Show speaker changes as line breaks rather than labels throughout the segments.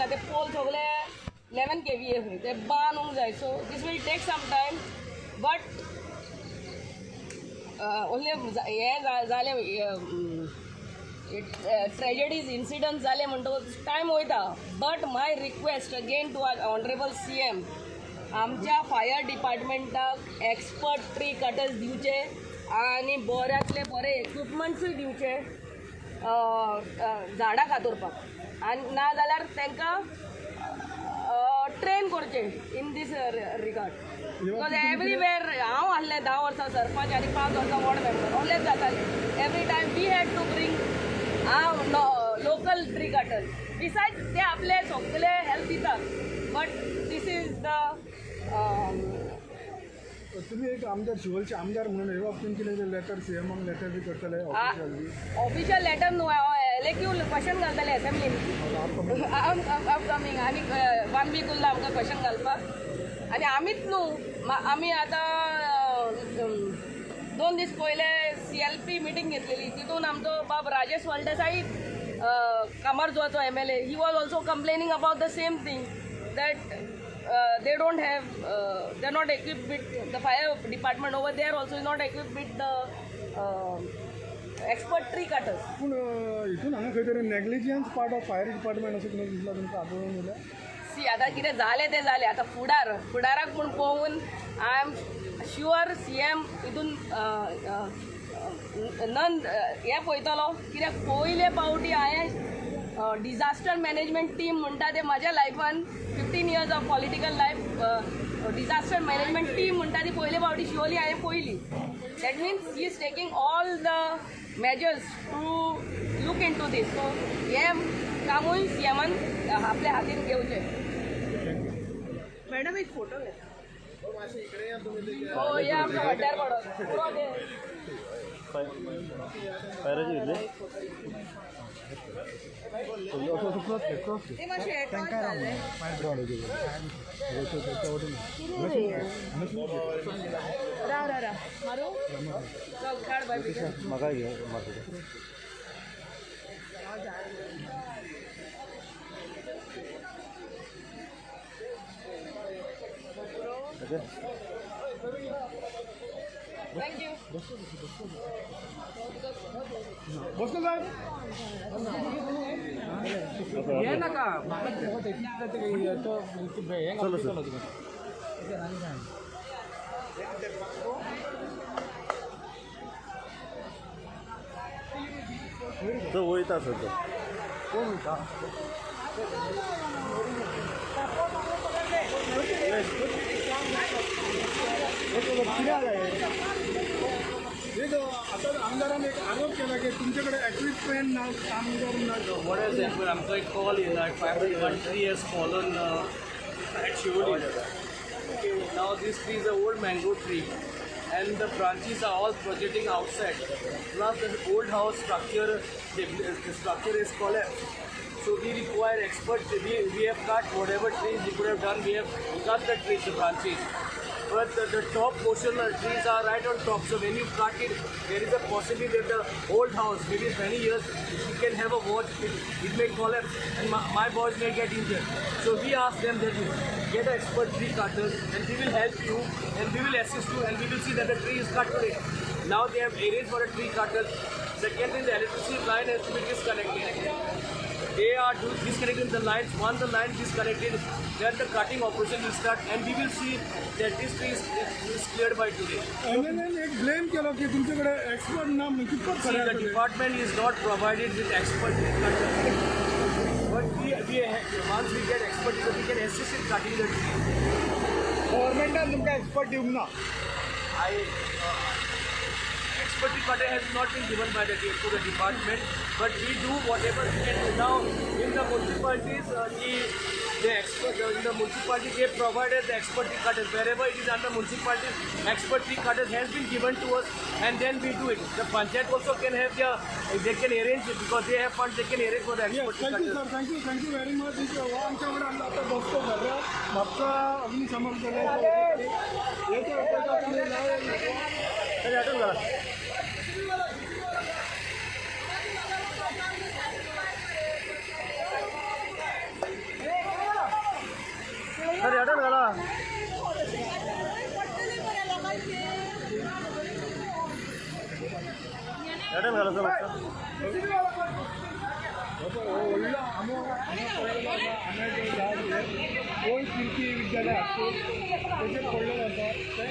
ना, ते पोल सगळे 11 kVA खंय ते बांदूंक जाय. So this will take some time, but only हें जालें, ट्रेजडीज इन्सिडंट जाले म्हणटकूच टायम वयता. But my request again to our honourable CM, आमच्या फायर डिपार्टमेंटाक एक्सपर्ट ट्री कटर्स दिवचे आनी बऱ्यांतले बरे इक्विपमेंट्सूय दिवचे झाडां कातरपाक आनी ना जाल्यार तांकां ट्रेन करचें in this regard, because everywhere हांव आहलें 10 वर्सां सरपंच आनी 5 वर्सां वॉर्ड मेंबर, ओलेच जातालें. Every time we had to bring हांव लोकल ट्री कटर्स. बिसायड ते आपले सगळे हेल्प दितात, बट these is the
तुम्ही एक आमदार, शिवोलचे आमदार म्हणून हे बाबतीन कितें लेटर, सीएमाक लेटर बी करतले ऑफिशियल बी?
ऑफिशियल लेटर न्हू, हांव एलएक्यू क्वेश्चन घालतलें असेंब्लीन अपकमींग. आनी वन वीक उरला आमकां क्वेश्चन घालपाक. आनी आमीच न्हू, आमी आतां 2 दीस पयले सीएलपी मिटींग घेतलेली. तितून आमचो बाब Rajesh Phaldesai, कामारजुवाचो MLA, he was also complaining about the same thing, that they don't have they are not equipped with, the fire department over there also is not equipped with the expert tree cutters.
पूण हितून हांगा खंय तरी negligence part of fire department अशें कितें दिसलां तुमकां आदोळून जाल्यार?
सी, आतां कितें जालें तें जालें. आतां फुडार फुडाराक म्हूण पळोवन I am sure CM हितून नन हें पळयतलो, कित्याक पयले फावटी हांवें डिझास्टर मॅनेजमेंट टीम म्हणटा ते म्हाज्या लायफान, 15 years of political life, disaster management team म्हणटा ती पयले फावटी शिवोली हांवें पळयली. That means he is taking all the measures to look into this. So हें कामूय सीएमान आपल्या हातीन घेवचें. मॅडम, एक फोटो घे. हो, या आमच्या हड्ड्यार पडत पुरो ते.
फायराचे घेतले.
असो असो क्रॉस घे, क्रॉस घे.
ते मातशें एटॉच जाल्लें.
वटेन.
राव राव राव, मारू, चल काड बाय बेगीन.
म्हाका घे मारता. Okay.
Thank you.
बसलो साहेब.
हे नाका म्हाका.
चलो सर. तो वयता सर तो.
कोण वयता? कितें जालें? एक आतां आमदारान एक आरोप केला की तुमचे कडेन इक्विपमेंट ना, कामगार ना.
What has happened? आमकां एक कॉल येयला, 5 one tree has fallen at Siolim. Okay, now this tree is a old mango tree and the branches are all projecting outside. Plus the old house structure, the structure is collapsed. So we require expert, we have cut whatever trees we could have done, we have cut the trees, the branches. But the top portion of the trees are right on top. So when you cut it, there is a possibility that the old house, maybe many years, you can have a watch, it may collapse and my boys may get injured. So we ask them that you get an expert tree cutters and we will help you and we will assist you and we will see that the tree is cut today. Now they have arranged for a tree cutter. Second thing, the electricity line has to be disconnected. They are disconnecting the lines. Once the line disconnected, then the cutting operation will start and we will see that this tree is cleared by today.
MLN एक blame केलो की तुमचे कडेन expert ना म्हणून. कितपत
See,
खरें
the
आसा तें?
Department is not provided with expert tree cutters. But once we get expert, we can assist in cutting the tree.
गव्हर्मेंटान तुमकां एक्सपर्ट दिवंक ना?
I expert tree cutter has not been given by the to the department, but we do whatever we can do. Now in the municipalities, the expert in the municipality, they provided the expert tree cutters. Wherever it is under municipalities, expert tree cutters has been given to us, and then we do it. The panchayat also can have their, they can arrange it because they have funds. They can arrange for the expert tree
thank you
cutters.
Sir, thank you, thank you very much. हो आमच्या कडेन आमचो आतां बसको घडला म्हापसा अग्निशमन दल.
आठवण घाला. आसा म्हाका.
व्हडलो आंबो हांगा पडलेलो आसा. आंब्याचें झाड हें ओल्ड कीर्ती विद्यालय हायस्कूल तेचेर पडलेलो आसा. तें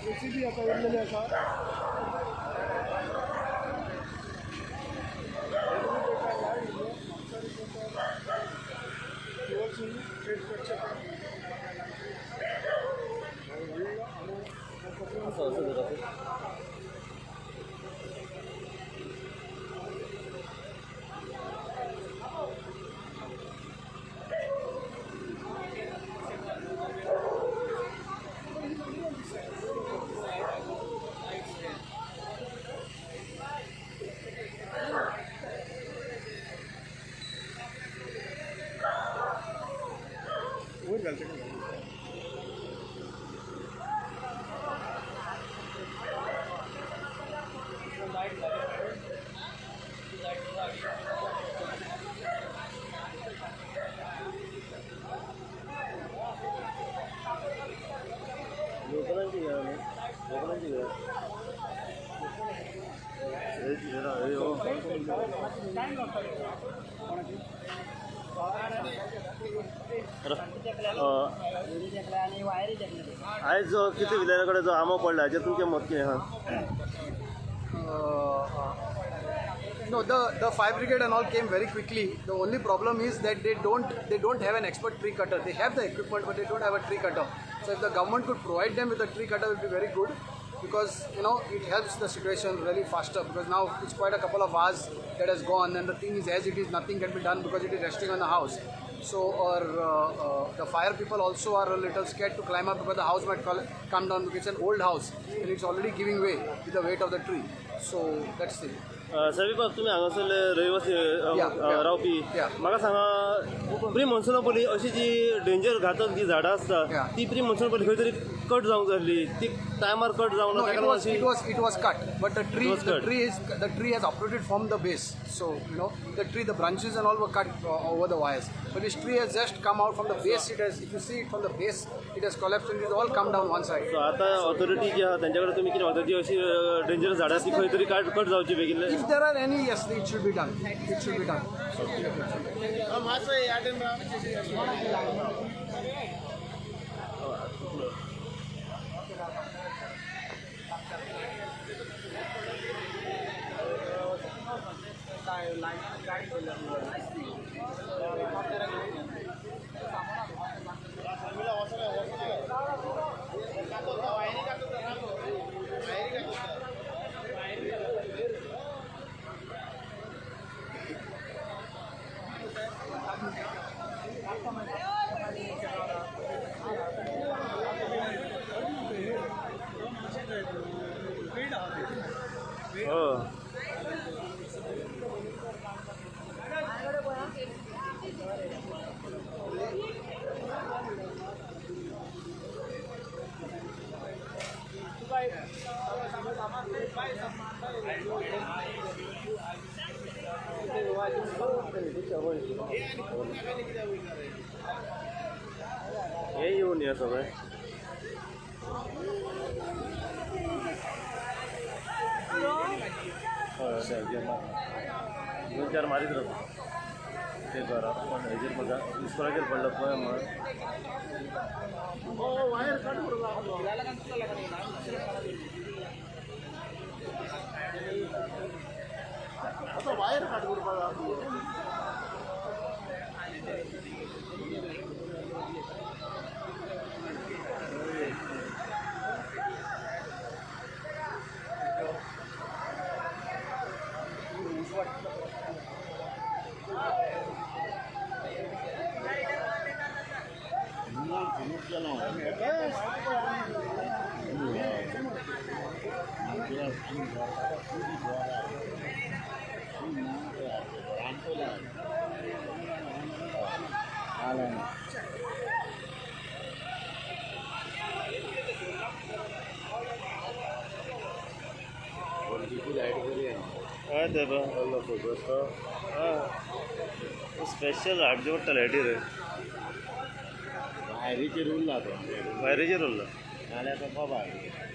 जेसीबी आतां उरलेली आसा.
असं असं जरा असं.
वयर घालचें काय?
लोकलांची घरा न्हू, लोकलांची घरा. हे घरा, हे हो. आयज जो कितें विद्यालया कडेन जो आंबो पडला हाचेर तुमचें मत कितें आहा?
No, the fire brigade and all came very quickly. The only problem is that they don't have an expert tree cutter. They have the equipment, but they don't have a tree cutter. So if the government could provide them with a tree cutter, it would be very good, because you know it helps the situation really faster. Because now it's quite a couple of hours that has gone, and the thing is as it is, nothing can be done because it is resting on the house. So or the fire people also are a little scared to climb up because the house might come down, because it's an old house and it's already giving way with the weight of the tree. So that's it.
साहेब तुमी हांगासरले रहिवासी
Yeah.
रावपी.
Yeah.
म्हाका सांगा, pre मॉन्सुना पयलीं अशी जी danger घातक जी झाडां आसता ती प्री मॉन्सुना पयलीं खंय तरी कट जावंक जाय आसली, ती टायमार कट जावंक
No,
ना.
it
ताका
was
लागून
it was it was cut, but the tree
It was
the
cut.
tree is the tree has uprooted from the base. So you know the tree, the branches and all were cut over the wires. But this tree has just come out from the base. It has, if you see it from the base, it has collapsed and it has all come down one side.
So आतां authority जी आहा तेंच्या कडेन तुमी कितें मागता, जी अशी डेंजरस झाडां ती खंय तरी कट जावची बेगीन?
If there are any, yes, it should be done. It should be done.
हो. हे येवन या सगळें. हय, दोन चार मारीत रावता ते घरा पण हेजेर पडला, इस्कोलाचेर पडला पळय मग.
वायर काट करपाक.
हय ते हय, स्पेशल हाडचे पडटा लायटी रे.
वायरीचेर उरला तो.
वायरीचेर उरला.
नाल्यार तो कबाड.